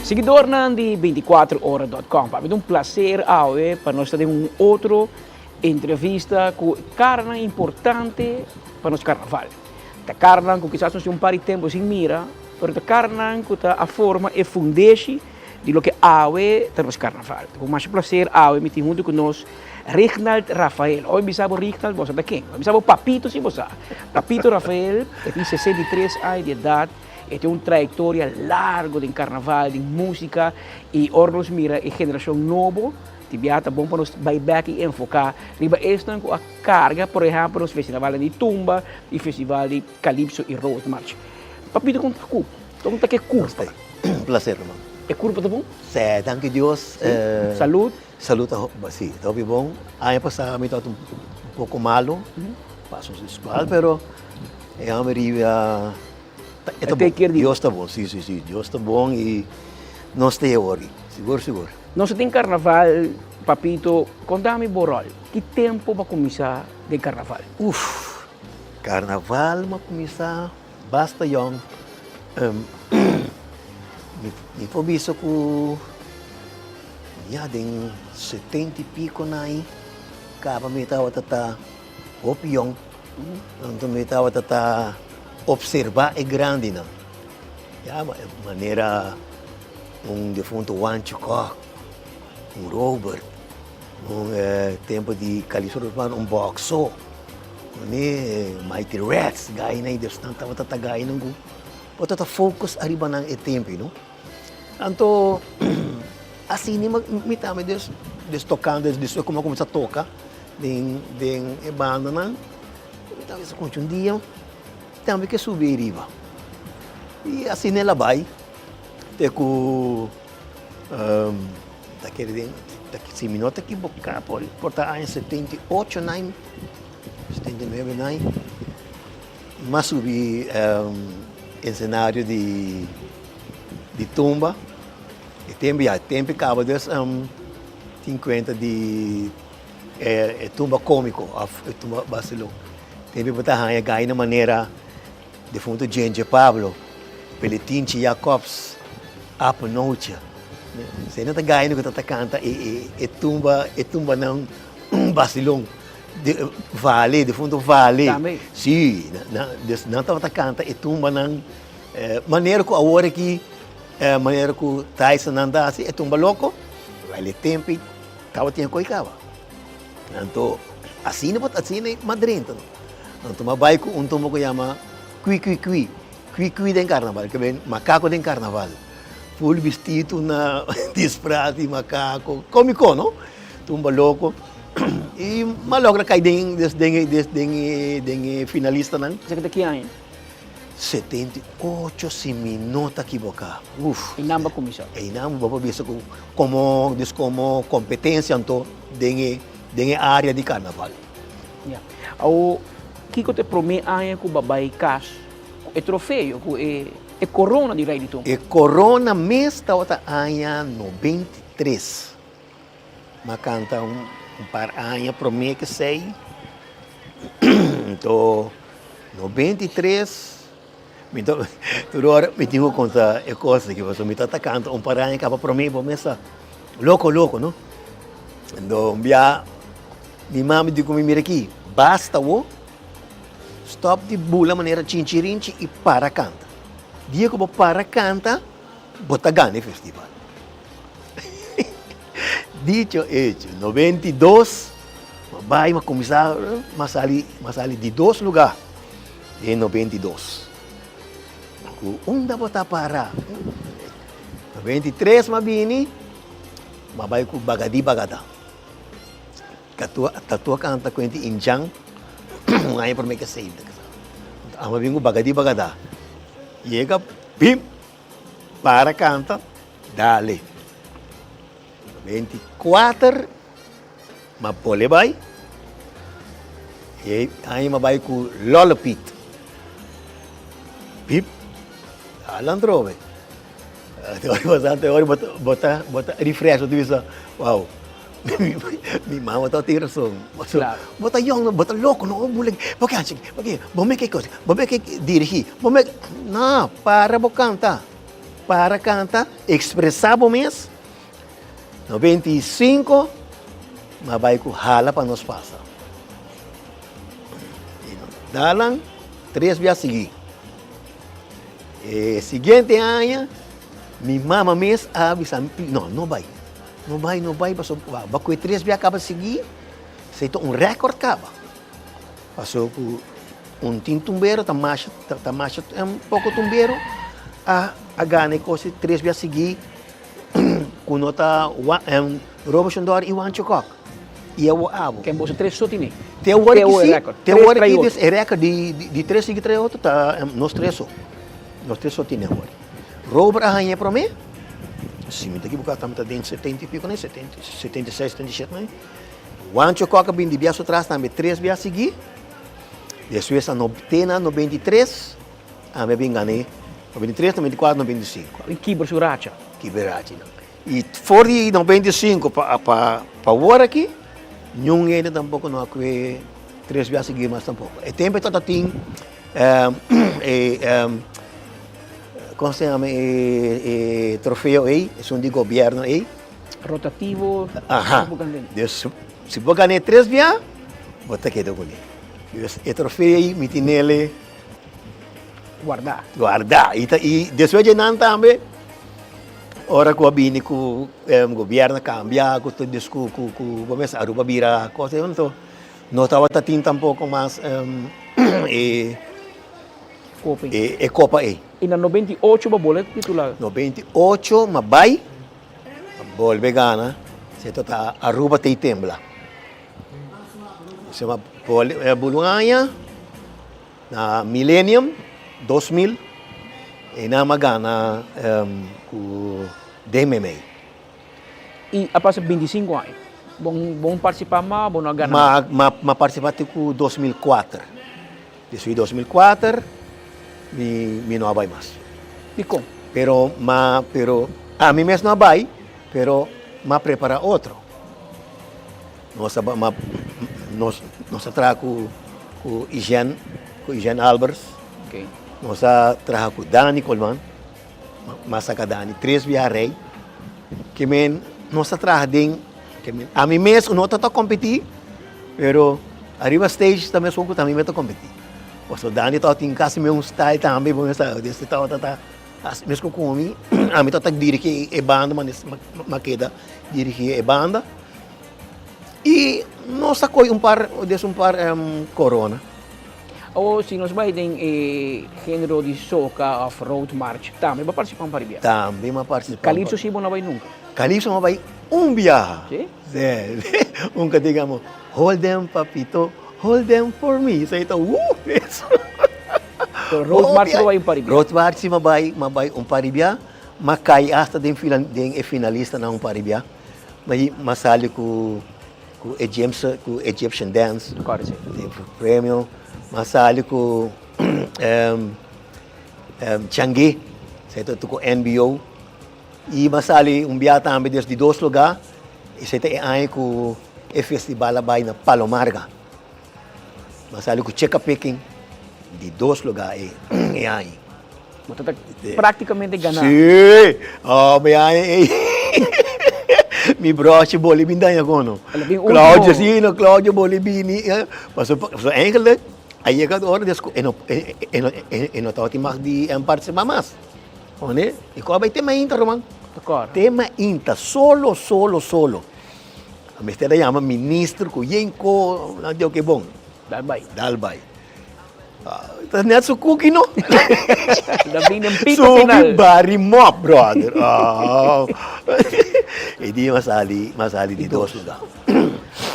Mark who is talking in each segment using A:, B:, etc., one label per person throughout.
A: Seguidornan di 24ora.com, pa mi ta un placer awe pa nos ta den un otro entrevista ku karanan importante pa nos karnaval. Ta karanan ku kisas nos tin un par di tempu sin mira, pero ta karanan ku ta a forma e fundeshi di loke awe ta nos karnaval. Ta ku masha placer awe mi tin huntu ku nos Rignald Rafael. Ora mi bisa bo Rignald, bo sa ta ken. Ora mi bisa bo Papito si bo sa. Papito Rafael, e tin 63 aña di edat, e tin un trayektoria largo den karnaval, den musika, i ora nos mira e generashon nobo, tin biaha ta bon pa nos bai bek i enfoká riba esnan ku a karga, por ehèmpel, nos festivalnan di tumba i festival di Calypso i Road March. Papito, kon ta ku? Kon ta ku e kurpa?
B: Un placer, ruman.
A: E kurpa ta bon?
B: Sí, danki Dios.
A: Sí. Salud?
B: Salud ta sí, ta hopi bon. Aña pasá mi tabata un poko malo, paso di skual, pero e homber riba e ta bon. Dios ta bon, sí, sí, sí, Dios ta bon i nos ta e awor, sigur, sigur.
A: Nos ta den karnaval, Papito, konta mi bo ròl. Ki tempu bo a kuminsá den karnaval?
B: Uf, karnaval mi a kuminsá basta yòn. Mi por bisa ku ya den setenta i piko na ai kaba mi tabata ta hopi yòn. Anto mi tabata ta opservá e grandinan. Ya manera un defunto Wancho Kok, un Robert, un tempo di Calisto Rosmano, un Boxo, Mighty Reds, gainan i nan tabata ta gainan ku bo ta ta focus ariba nan e tempo ei no. Anto asina mi tambe des des tokando despues ku mi a kuminsá toka den den e bandanan mi ta bisa konchi un dia tambe ke subi ei riba i asina el a bai te ku ta kere den si mi no ta ekiboká por ta aña 78 nai 79 nai M'a subi escenario di di tumba e tempo ya e tempo e caba dus tin cuenta di e tumba comico of e tumba basilon tempo bo ta haya gai na manera defunto Djendje Pablo Peletinchi Jacobs Apo Nootje esei nan ta gai ku ta canta e tumba e tumbanan basilon. Vale, defunto Vale.
A: Tambe.
B: Sí, nan, dus nan tabata kanta e tumbanan manera ku awor aki, manera ku Tyson nan ta hasi e tumba loko, wèl e tempu ei tabatin e koi kaba. Anto asina bo ta, asina m'a drenta no. Anto m'a bai ku un tumba ku yama Kui kui kui, kui kui den karnaval, ke ben makako den karnaval. Ful bistitu na disfraz di makako, komiko no, tumba loko. I m'a logra kai den des den e des den e den e finalistanan.
A: Esaki ta ki aña?
B: 78 si mi no ta kiboká. Uf.
A: Einan bo a kuminsá?
B: Einan bo por bisa ku komo des komo kompetensia anto den e den e área di karnaval.
A: Ya. Awor kiko ta e promé aña ku bo a bai kas ku e trofeo, ku e e korona di Rei di Tumba?
B: E korona mes tabata aña 93. M'a kanta un par aña promé ku esei. Anto 93 mi ta tur ora mi tin ku konta e kos aki pasobra mi tabata kanta un par aña kaba promé bo mesa loko loko no. Anto un bia mi mami di ku mi mira aki basta bo stòp di bula manera chinchirinchi i para kanta. Dia ku bo para kanta bo ta gana e festival. Dicho hecho, 92 m'a bai, m'a kuminsá, m'a sali, m'a sali di dos lugá den 92. Ku unda bo ta para? 93 m'a bini, m'a bai ku Bagadí Bagadá. Tatua, tatua kanta kuenti Indjan, un aña promé ke seinta. Amo a bin ku Bagadí Bagadá. Yega, bim! Para kanta, dale. 24 m'a pole bai e aña m'a bai ku Lolle Piet. Piep, dale antrobe. Te ora bastante ora bo ta bo ta bo ta refresh bo ta bisa wow mi mama tabatin rason.
A: Claro.
B: Bo ta yong bo ta loko no bula bo ke haci bo ke bo meke kos bo meke dirigi bo meke no para bo kanta. Para kanta, ekspresá bo mes. 95, m'a bai ku Hala pa nos pasa. I nos dalan tres bia sigui. E siguiente aña, mi mama mes a bisa mi, no, no bai. No bai, no bai, pasobra bo a kue tres bia kaba sigui, esei ta un rèkòrt kaba. Pasobra ku un tin tumbero ta masha, ta masha poko tumbero a a gana e kos tres bia sigui ku no ta Robo Shondor i Wancho Kok i awor abo.
A: Ken boso tres so tine?
B: Te awor ki si, te awor ki e rèkòrt di tres sigui trae otro ta nos tres so. Nos tres so tine awor. Robert a haña e promé, si mi ta ekiboká tabata den setenta i piko, 76, 77 nan. Wancho Kok a bin di bia su tras tambe tres bia sigui. Despues na te na 93 ami a bin gana 93, 94, 95.
A: A bin kibra su racha.
B: Kibra e racha nan. I for di 95 pa pa pa awor aki niun hende tampoko no a kue tres bia sigui mas tampoko. E tempo e tabata tin e kon se yama e trofeo ei, esun di gobierno ei.
A: Rotativo.
B: Aha. Dus si bo gana e tres bia, bo ta keda kuné. Dus e trofeo ei mi tin el
A: Guardá.
B: Guardá. I ta i despues dje nan tambe, ora ku a bini ku gobierno a kambia, ku tur dus ku ku ku bo mes Aruba bira kos ei anto no tabata tin tampoko mas e
A: Kopa
B: ei. E kopa ei.
A: I na 98 bo bolbe titulá?
B: 98 m'a bai. A bolbe gana, se ta Aruba ta i tembla. Se ma bulu un aña na Millennium 2000 e nan a gana ku DMMA.
A: I a pasa 25 aña. Bon participa ma bo no a gana mas?
B: Ma participa te ku 2004. Despues di 2004 mi mi no a bai mas.
A: Dikon?
B: Pero ma pero ami mes no a bai pero m'a prepara otro. Nos a ma nos nos a traha ku ku Ijen ku Ijen Albers.
A: Okay.
B: Nos a traha ku Dani Colman. M'a saka Dani tres biaha rei. Ke men nos a traha den ke men ami mes no ta ta kompetí pero ariba stage ta mesun ku ta mi mes ta kompetí. Pasobra Dani tabatin kasi mes un style tambe bo mes sa des e tabata ta hasi mes ku ku mi ami tabata dirigí e banda m'a keda dirigí e banda i nos a kohe un par des un par korona.
A: Awor si nos bai den e genero di soca of road march tambe bo a participa un par di biaha?
B: Tambe mi a participa.
A: Calypso si bo no a bai nunca?
B: Calypso mi a bai un biaha.
A: Si?
B: Si. Un ka digamos hold them papito, hold them for me. Esei ta woo eso.
A: Pero road march bo a bai un par di biaha?
B: Road march si mi a bai, mi a bai un par di biaha. Mi a kai hasta den fila den e finalistanan un par di biaha. Mi a sali ku. Ku e James ku Egyptian dance.
A: Kòrda si.
B: Tin premio. M'a sali ku Changi, esei ta ku NBO. I m'a sali un bia tambe des di dos lugá, esei ta e aña ku e festival a bai na Palo Marga. M'a sali ku Cheka Picking di dos lugá e aña.
A: Bo ta ta práktikamente ganá.
B: Sí! Oh, mi aña ei. Mi broche boli bin daña kono.
A: El a bin último.
B: Claudio, sí, no, Claudio boli bini. Paso, paso eigenlijk, a yega de ora des ku e no, e, e, no, e, e no tabatin mag di em partisipá mas. One, i ku a bai te mainta, ruman.
A: Ta kòrda.
B: Te mainta, solo, solo, solo. A mester a yama minister ku yenko, nan di oke bon.
A: Dal bai.
B: Dal bai. Ta net su cookie no.
A: Da bini un pito final.
B: Subi bari mop, brother. Oh. E dia m'a sali, m'a sali di dos lugar.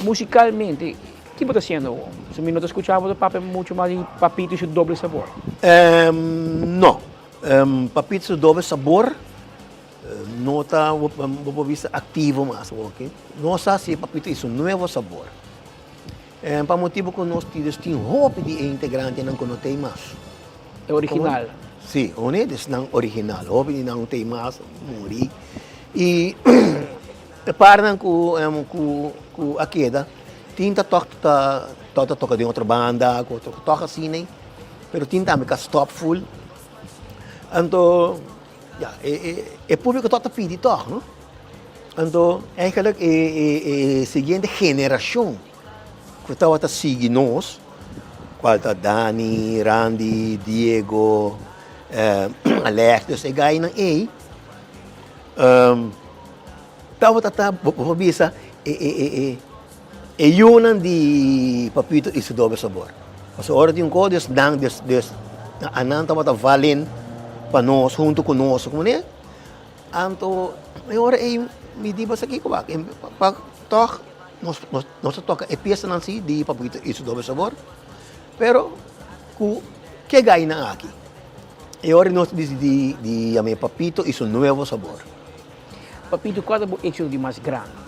A: Musicalmente, ki bo ta haciendo awor? So mi no ta scucha bo ta papia mucho mas di Papito y su doble sabor.
B: No. Papito y su doble sabor no ta, bo por bisa activo mas awor aki. Nos a haci Papito y su nuevo sabor. Pa motibu ku nos tides tin hopi di e integrantenan ku no t'ei mas.
A: E original.
B: Sí, un di esnan original. Hopi di nan no t'ei mas, muri. I e parnan ku ku a keda tin ta tòg ta tòg ta toka den otro banda ku otro tòg asina ei, pero tin tambe ku a stòp ful. Anto. Ya, e e e públiko tòg ta pidi tòg, no? Anto eigenlijk e e e siguiente generashon ku tabata sigui nos, kual ta Dani, Randy, Diego, Alex, dus e gainan ei, tabata ta, bo por bisa, e e e e e yunan di Papito y su Doble Sabor. Pasobra ora tin un kos, dus nan, dus, dus anan tabata valen pa nos, huntu ku nos, ku manera. Anto e ora ei mi di bo esaki ku wak, pa tòg nos nos ta toka e piesanan si di Papito y su Doble Sabor, pero ku ke gainan aki. E ora nos disidí di yam'é Papito y su Nuevo Sabor.
A: Papito, kua ta bo éksito di mas grandi?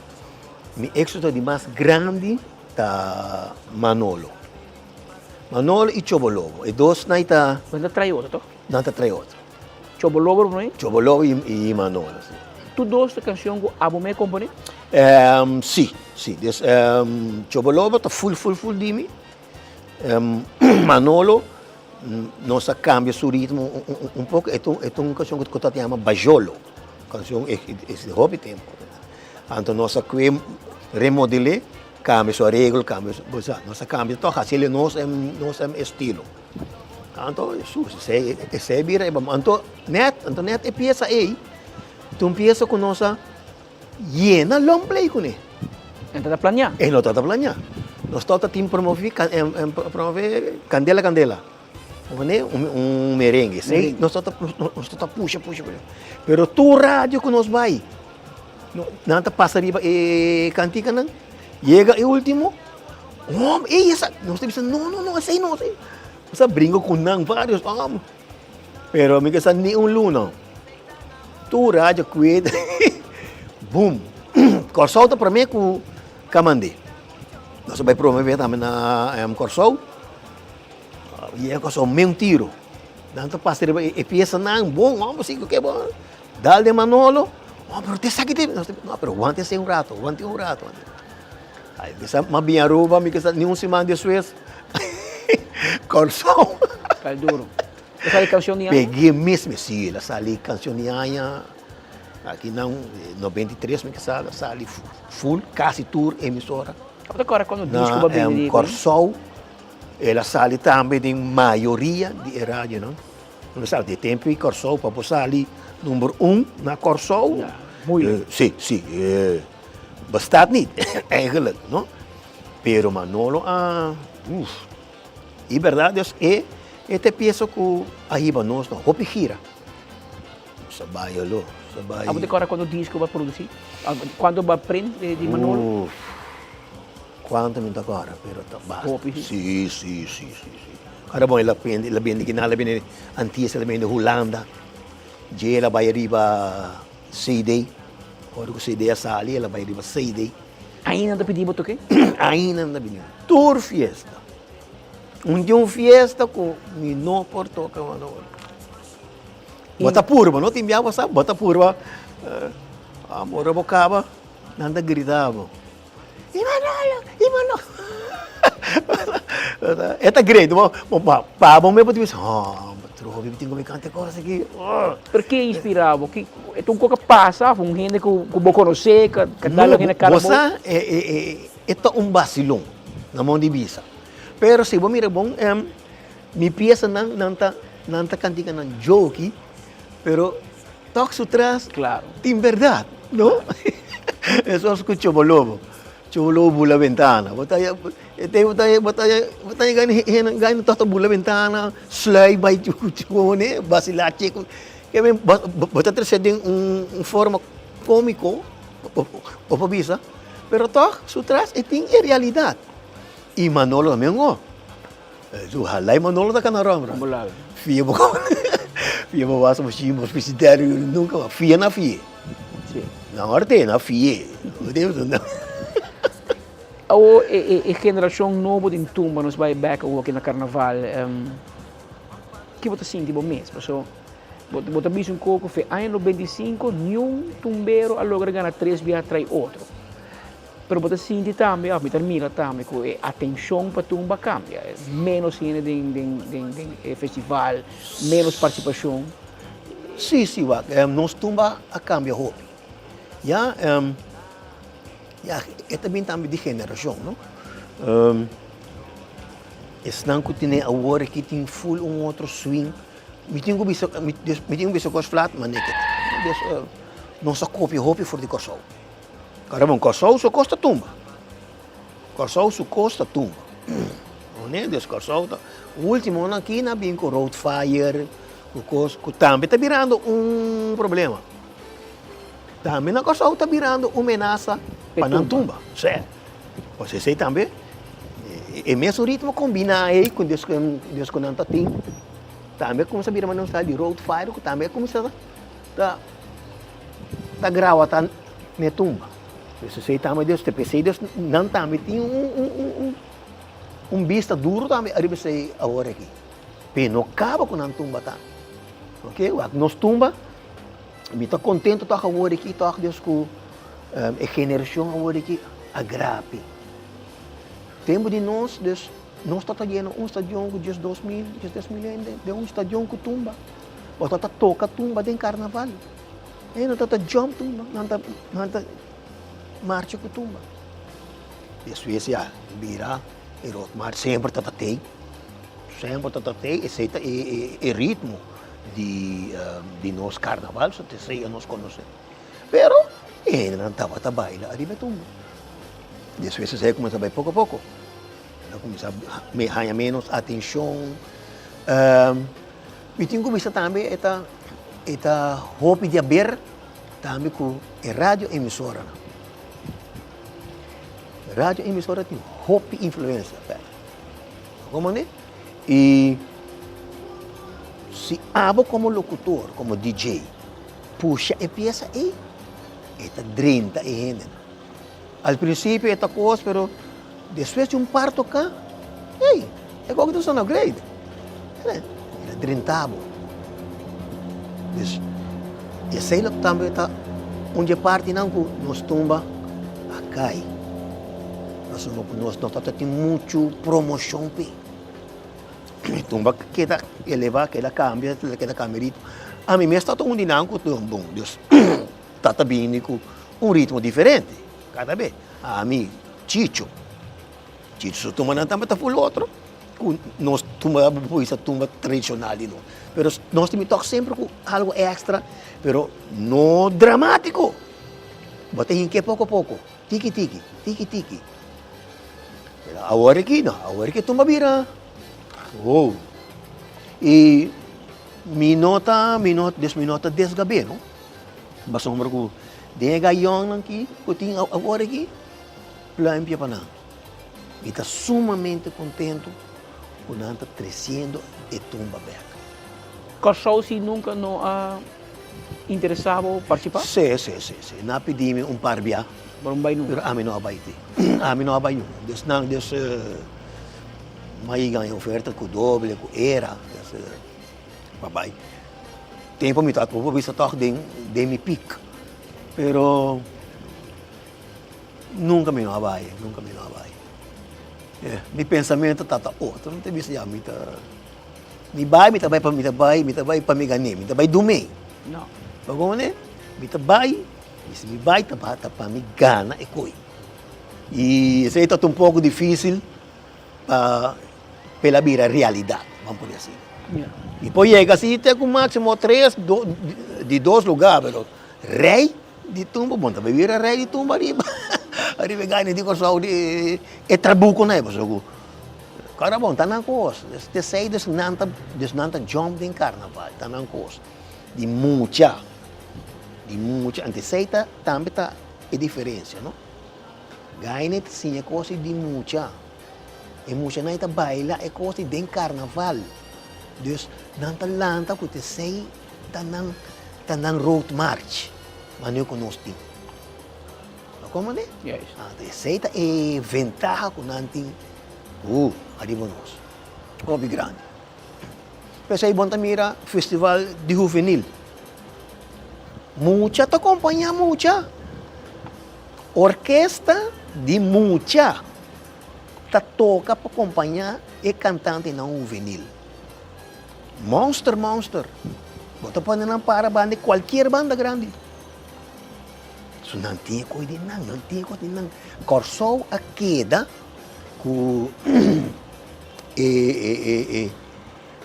B: Mi éksito di mas grandi ta Manolo. Manolo y Chobolobo. E dos nan ta.
A: Nan ta trae otro, toh?
B: Nan ta trae otro.
A: Chobolobo por mei?
B: Chobolobo y Manolo, si.
A: Tur dos ta canción cu abo mei compone?
B: Si, si. Des Chobolobo ta full, full, full di mi. Manolo nos a cambia su ritmo un poco. E ta un canción cu ta yama Bajolo. Canción e di hopi tempo. Anto nos a kue remodel'é, kambia su areglo, kambia su, bo sa, nos a kambia tòg, hasiel nos nos estilo. Anto, Jesus, esei, esei bira e bam. Anto nèt, anto nèt e piesa ei, ta un piesa ku nos a yena long play kuné.
A: E no tabata planeá?
B: E no tabata planeá. Nos tabata tin promové, promové Kandela Kandela. Comprende? Un un merengue. Esei nos tabata, nos tabata pusha, pusha, pusha. Pero tur radio ku nos bai, Nan ta pasa riba e kantikanan, yega e ultimo, hom, ey esa, nos ta bisa no, no, no, esey no, esey no. Nos a bringa ku nan varios hom, pero mi ke sa ni un luna. Tur rayo kuet, boom, Kòrsou ta promé ku Kamandé. Nos a bai promé bes tambe na Kòrsou. Yega Kòrsou men un tiro. Nan ta pasa riba e piesanan, bon, hom, si ku ke bon. Dal den Manolo, oh pero te esaki te, no pero wanta esei un rato, wanta un rato. Ay, mi sa m'a bin Aruba, mi sa ni un siman despues, Kòrsou.
A: Kal duro. El sali kanshon di aña?
B: Pegué mes, si, el a sali kanshon di aña, aki nan 93 mi sa, el a sali full, kasi tur emisora.
A: Abo ta kòrda kuando disco bo a bini di?
B: Na Kòrsou, el a sali tambe den mayoria di e radionan. Bo sa di tempu i Kòrsou pa bo sali number un na Kòrsou.
A: Ja, moeilijk.
B: Si, si, bestaat niet eigenlijk, no? Pero Manolo a, uf, i berdad dus e e ta e piesa ku a hiba nos na hopi gira. Nos a bai alo, nos a bai.
A: Abo ta kòrda kuantu disko bo a produsí? Kuantu bo a print di Manolo?
B: Uf. Cuanto mi ta corda pero ta basta.
A: Hopi.
B: Si, si, si, si, si. Ora bon el a prende, el a bende kinan, el a bende Antillas, el a bende Hulanda. Dje el a bai riba CD. Ora cu CD a sali el a bai riba CD.
A: Ainda nan ta pidi bo toke?
B: Ainda nan ta pidi mi. Tur fiesta. Un di un fiesta cu mi no por toca Manolo. Bo ta purba, no tin bia bo sa, bo ta purba. Ora bo caba, nan ta grita bo. I Manolo, i Manolo. E ta great, bo, bo, bo, pa bo mes bo ta bisa, oh, bo trobe mi tin ku mi kanta e kos aki, oh.
A: Pero ke inspira bo? Ki, e ta un kos ku a pasa of un hende ku, ku bo konosé ku a dal algu na kara
B: bo? Bo sa, e, e, e, e ta un basilon, na mon di bisa. Pero si bo mira bon, mi piesanan, nan ta, nan ta kantikanan joki, Pero tok su tras
A: Claro.
B: tin berdad, no? Esos ku Chobolobo. Chobolobo bula bentana. Bo ta e bo ta bo ta bo ta gana hende gana tok ta bula bentana, sluip bai chukone, basila cheko. Ke men bo ta trese den un forma komiko, bo por bisa, pero tok su tras e tin e realidat. I Manolo tambe un. Su hala y Manolo ta cana rond rond. Fia bo fia bo wasa bo shi bo frigidaire nunca mas fia na fia. Na ora te na fia.
A: Awo e generacion nobo den tumba nos bai bek awo aki na carnaval ki bo ta sinti bo mes paso bo ta bisa un koko fe aña 95 niun tumbero a logra gana tres biaha trai otro. Pero bo ta sinti tambe of mi ta mira tambe ku e atenshon pa tumba a kambia. Ménos hende den den den den e festival, ménos partisipashon.
B: Sí, sí, wak, nos tumba a kambia hopi. Ya, ya, e ta bin tambe di generashon, no? Esnan ku tene awor aki tin ful un otro swing. Mi tin ku bisa, mi tin ku bisa kos flat, ma neket. Dus, nos a kopia hopi for di Kòrsou. Kòrda bon, Kòrsou su kos ta tumba. Kòrsou su kos ta tumba. Oné, dus Kòrsou ta, últimonan aki nan a bin ku road fire, ku kos ku tambe ta birando un problema. Tambe na Kòrsou ta birando un menasa pa nan tumba. Sè. Pues esei tambe, e mesun ritmo kombiná ei ku des ku nan ta tin, tambe a kuminsá bira manera un style di road fire ku tambe a kuminsá ta ta grawatá n'e tumba. Pues esei tambe des, p'esei des nan tambe tin un un bista duru tambe ariba esei awor aki. P'e no kaba ku nan tumba tambe. Oke, wak nos tumba. Mi ta contento toch awor aki toch Dios cu e generacion awor aki a grapi. Tempo di nos dus nos ta ta yena un stadion cu 12.000, 13.000 hende den un stadion cu tumba. Bo ta ta toca tumba den carnaval. E nan ta ta jump tumba, nan ta nan ta marcha cu tumba. Despues ya bira e roadmarch semper ta ta tey, semper ta ta tey, esey ta e e ritmo. Di di nos carnaval so te esey nos conoce. Pero e hendenan tabata baila ariba e tumba. Despues esey a cuminsa bay poco poco. El a cuminsa haña menos atencion. Mi tin cu bisa tambe e ta e ta hopi di haber tambe cu e radio emisoranan. Radio emisora tin hopi influencia. Como ne? I si abo komo lokutor, komo DJ, pusha e piesa ei, e ta drenta e hendenan. Al prinsipio e ta kos, pero despues di un par toká, ey, e koki ta sona great. E ta drenta bo. Dus, esei lo tambe ta un di e partinan ku nos tumba a kai. Pasobra ku nos no tabata tin muchu promoshon p'e. E tumba keda elevá, keda kambia, keda kambia ritmo. Ami mes tabata un di nan ku bon, Dios tabata bini ku un ritmo diferente kada be. Ami, Chicho, Chicho su tumbanan tabata ful otro ku nos tumba, bo por bisa tumba tradishonal di nos. Pero nos tin tok semper ku algu èkstra, pero no dramátiko. Bo ta hink'é poko poko. Tiki tiki, tiki tiki. Pero awor aki no, awor aki tumba bira. Wow. I mi no ta, mi no, dus mi no ta desgabé no. Pasobra ku den e gayonnan aki ku tin awor aki, pluimpje pa nan. Mi ta sumamente kontentu ku nan ta tresiendo e tumba bèk.
A: Kòrsou si nunka no a interesá bo partisipá?
B: Sí, sí, sí, sí. Nan a pidi mi un par bia.
A: Pero no bai nunka?
B: Pero ami no a bai te. Ami no a bai nunka. Dus nan, dus mi a yega e oferta ku doble, ku era, dus pa bai. Tempu mi tabata por bisa tòg den, den mi pik. Pero nunka mi no a bai, nunka mi no a bai. Mi pensamentu tabata otro. Mi ta bisa ya mi ta. Mi bai, mi ta bai pa mi ta bai, mi ta bai pa mi gané, mi ta bai dumé.
A: No.
B: Bo kono? Mi ta bai, i si mi bai ta ta pa mi gana e koi. I esei ta un poko difísil pa pa el a bira realidat, ban pone asina.
A: Ya.
B: Mi por yega si te ku máksimo tres, do, di dos lugá, pero rei di tumba, bon ta bai bira rei di tumba ariba, ariba e gana di Kòrsou di e trabukonan ei, pasobra ku Kòrda bon, ta nan kos. T'esei dus nan ta, dus nan ta jump den karnaval, ta nan kos. Di mucha, di mucha, anto esei ta tambe ta e diferensia, no? Gaine ta siña e kos di mucha. E muchanan ei ta baila e kos di den karnaval. Dus nan ta lanta ku t'esei ta nan, ta nan road march, manera ku nos tin. Bo komprende?
A: Juist.
B: Anto esei ta e ventaha ku nan tin ariba nos. Hopi grandi. P'esei bon ta mira festival di huvenil. Mucha ta kompañá mucha. Orkesta di mucha ta toka pa kompañá e kantantenan huvenil. Monster, monster. Bo ta pone nan para banda di kualkier banda grandi. So nan tin e kos di nan, nan tin e kos di nan. Kòrsou a keda ku e e e e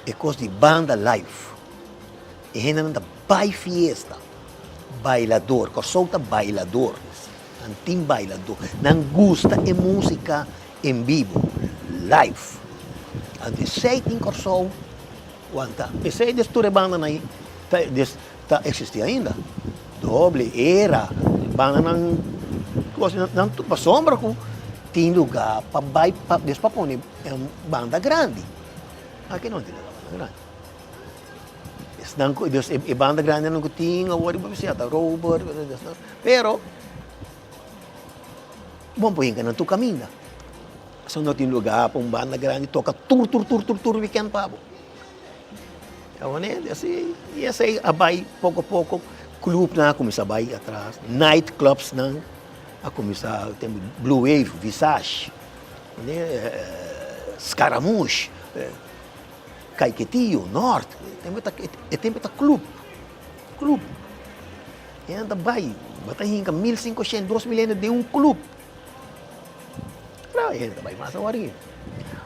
B: e kos di banda live. E hendenan ta bai fiesta, bailador. Kòrsou ta bailador. Nan tin bailador. Nan gusta e músika en bibo, live. Anto esei tin Kòrsou wanta. P'esei des tur e bandanan ei ta des ta eksistí ainda. Doble, Era, bandanan kos nan tur pasobra ku tin lugá pa bai pa des pa pone banda grandi. Aki no tin lugá pa banda grandi. Esnan ku dus e banda grandinan ku tin awor bo bisa ta Robert, pero bo por hinka nan tur kaminda. Pasobra no tin lugá pa un banda grandi toka tur tur tur tur tur wikènt pa bo. Awor así i esei a bai poko poko, klupnan a kuminsá bai atras, night clubsnan a kuminsá, tempu Blue Wave, Visage, Scaramouche. Caiquetio, Nort, e tempu ta e tempu ta club, club. E nan ta bai, bo ta hinka 1500, 2000 hende den un club. Claro, e hende ta bai mas awor aki.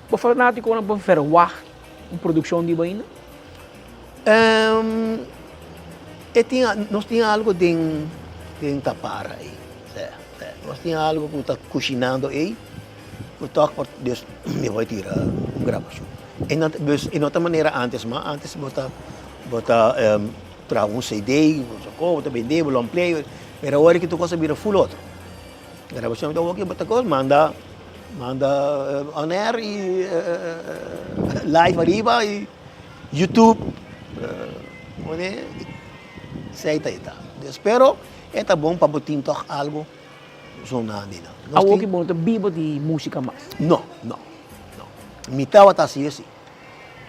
A: Bo fanaticonan por verwacht un produccion di bo ainda?
B: E tin, nos tin algo den den tapara ei, nos tin algo cu ta cushinando ei. Ku tòg por dus mi por tira un grabashon. E no dus e no ta manera ántes mas, ántes bo ta bo ta traha un CD, bo ta bo ta bende, bo long play, pero awor aki tur kos a bira ful otro. Grabashon ta awor bo ta kos manda manda on air i live ariba i YouTube esei ta e ta. Dus pero e ta bon pa bo tin tòg algu. Zona di nan.
A: Nos Awor ki bo no ta biba di músika mas?
B: No, no, no. Mi tabata hasi esei.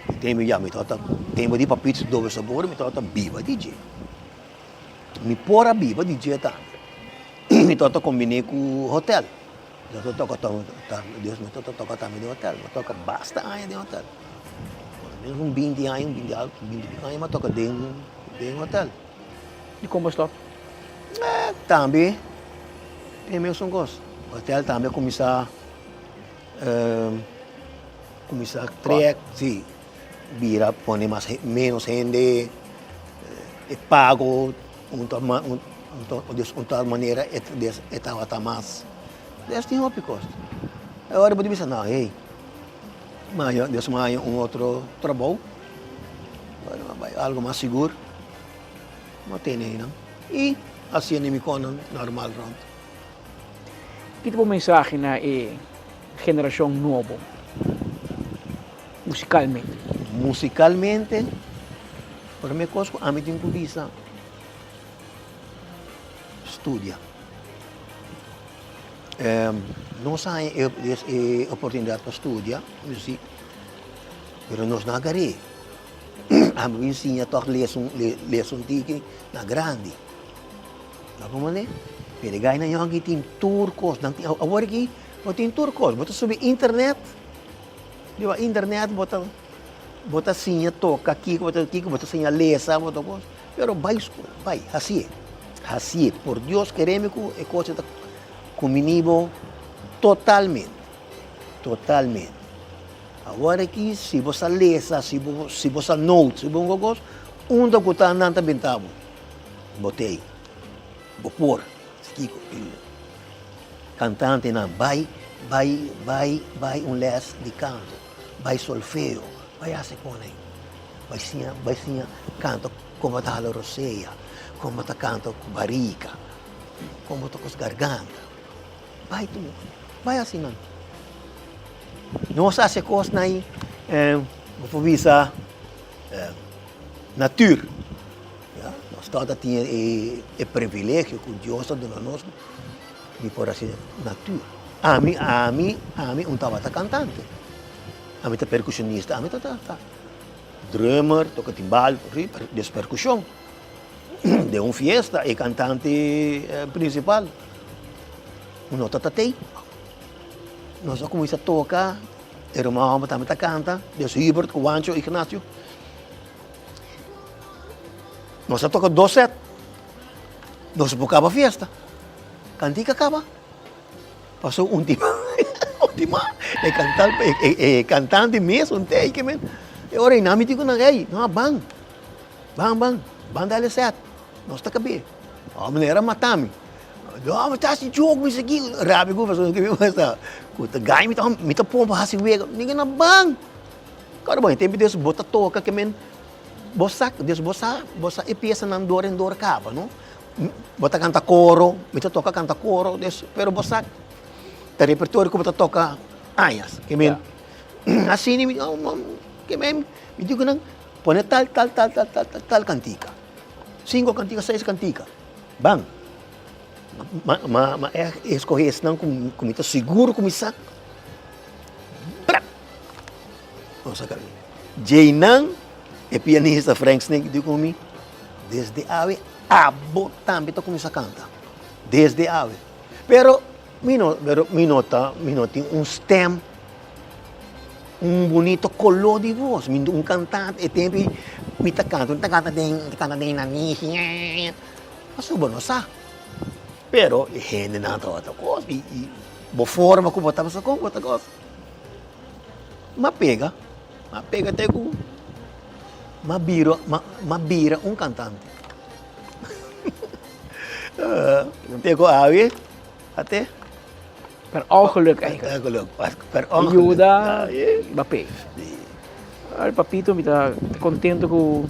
B: Mi tempu ya mi tabata, tempu di Papito Doble Sabor mi tabata biba di dje. Mi por a biba di dje tambe. Mi tabata kombiné ku hotel. Mi tabata toka ta, Dios mi tabata toka tambe den hotel. Mi a toka basta aña den hotel. Por lo menos un binti aña, un binti algu, binti i piko aña mi a toka den den hotel.
A: Dikon bo stòp?
B: Tambe e mesun kos. Hotel tambe a kuminsá kuminsá trek, si, bira pone mas ménos hende, e pago un tal un tal manera e tabata mas. Des tin hopi kos. E ora bo ta bisa no hey, Dios mi a haña un otro trabou, algu mas sigur. No tene einan. I hasiendo mi konan normal rond.
A: Ki ta bo mensahe na e generashon nobo musikalmente?
B: Musikalmente, prome kos ku ami tin ku bisa, studia. Nos a haña e oportunidat pa studia musik, pero nos no a gar'é. Ami bin siña tòg lesa un lesa un tiki na grandi. Wak un manera? Pero e gainan yònki tin tur kos. Nan tin awor aki bo tin tur kos. Bo ta subi internet, riba internet bo ta bo ta siña toka kiko bo ta kiko bo ta siña lesa bo ta kos. Pero bai skol, bai, hasié, hasié. Por Dios kere mi ku e kos ta kumini bo totalmente, totalmente. Awor aki si bo sa lesa, si bo si bo sa note, si bo un kos, unda ku ta nan ta benta bo, bo t'ei, bo por. Si kiko kantantenan bai bai bai bai un lès di kanto, bai solfeo, bai hasi kon ei, bai siña bai siña kanta kon bo ta hala rosea, kon bo ta kanta ku barika, kon bo ta ku garganta. Bai tur, bai hasi nan. Nos hasi e kosnan ei, bo por bisa natuur. Ya, nos tabata tin e privilegio ku Dios a duna nos di por hasi natuur. Ami, ami, ami un tabata kantante. Ami ta perkushonista, ami ta ta drummer, toka timbal, des perkushon. Den un fiesta e kantante prinsipal no ta tatei. Nos a kuminsá toka, e ruman hòmber tambe ta kanta, des Hubert ku Wancho Ignacio. Nos a toka dos set. Nos por kaba fiesta. Kantika kaba. Paso un tima, un tima, e kantal, e kantante mes un tei ke men. E ora ei nan mi di ku nan, ey, no, ban, ban, ban, ban dal e set. Nos ta kab'é. Ora manera mata mi. No, mi ta hasi joke, mi sigui rabia ku pasobra mi ta ku ta gai mi ta mi ta pon pa hasi wega. Ninga na ban. Kòrda bon, e tempu des bo ta toka ke men bo sa, des bo sa, bo sa e piesanan dor en dor kaba, no. Bo ta kanta koro, mi ta toka kanta koro, des, pero bo sa ta repertorio ku bo ta toka añas. Ke men asina mi ke men mi di ku nan pone tal tal tal tal tal tal kantika. Sinku kantika, seis kantika. Ban. Ma ma ma e eskohe esnan ku ku mi ta sigur ku mi sa. Brap! Nos a kami. Djeinan e pianista Frank Snake di ku mi, Desde awe abo tambe ta kuminsá kanta. Desde awe. Pero mi no pero mi no ta mi no tin un stèm, un bunito koló di bos. Mi un kantante e tempu ei mi ta kanta mi ta kanta den mi ta kanta den nanishi Pasobra bo no sa. Pero e hendenan tabata kos i i bo forma ku bo tabata kon bo ta kos. M'a pega, m'a pega te ku m'a bira m'a bira un kantante. Te ku awe a te.
A: Per ongeluk eigenlijk.
B: Per ongeluk, per ongeluk.
A: Yuda b'a pega. Al papito mi ta kontento ku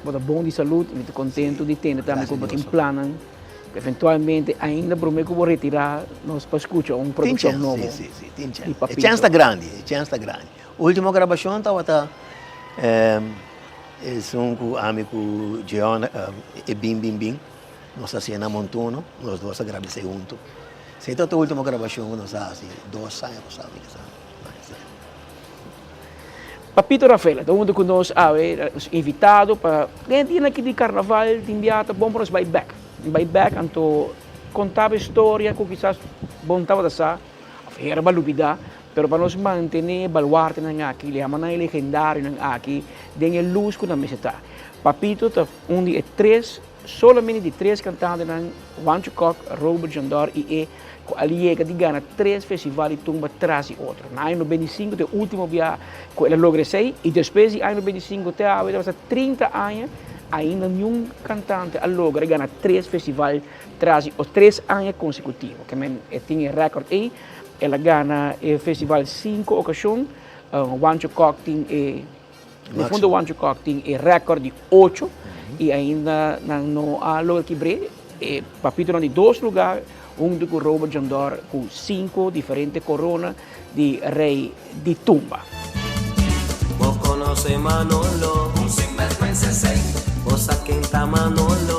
A: bo ta bon di salud, mi ta kontento di tende tambe ku bo tin plannan. Eventualmente ainda prome ku bo retirá nos por skucha un produkshon nobo.
B: Tin chèns, si, si, tin chèns. E chèns ta grandi, e chèns ta grandi. Último grabashon tabata esun ku ami ku Jeon e Bin Bin Bin nos a hasié na Montuno, nos dos a graba esei huntu. Esei tabata e último grabashon ku nos a hasi dos aña pasá mi kisa.
A: Papito Rafael ta huntu ku nos awe, nos invitado pa den e dianan aki di karnaval tin bia ta bon pa nos bai bek. Bai bek anto konta bo historia ku kisas bo no tabata sa òf hera bo a lubida, pero pa nos mantené e baluartenan aki, lehamanan e legendarionan aki den e lus ku nan mester ta. Papito ta un di e tres, solamente di tres kantantenan, Juancho Kok, Robert Jandor i e, Ku a yega di gana tres festival di tumba tras di otro. Na aña 95 ta e ultimo bia ku el a logra esei i despues di aña 95 te awe ta pasa 30 aña ainda niun kantante a logra gana tres festival tras di tres aña konsekutivo. Ke men e tin e rèkòrt ei, el a gana e festival sinku okashon, Juancho Kok tin e Difunto Juancho Kok tin e record di ocho y ainda nan no a logra kibr'é. E papitonan di dos lugar hunto cu Robert Jandor cu cinco diferente corona di Rey di Tumba.
C: Bo conoce Manolo, un sinvergüenza esey, bo sa ken ta Manolo.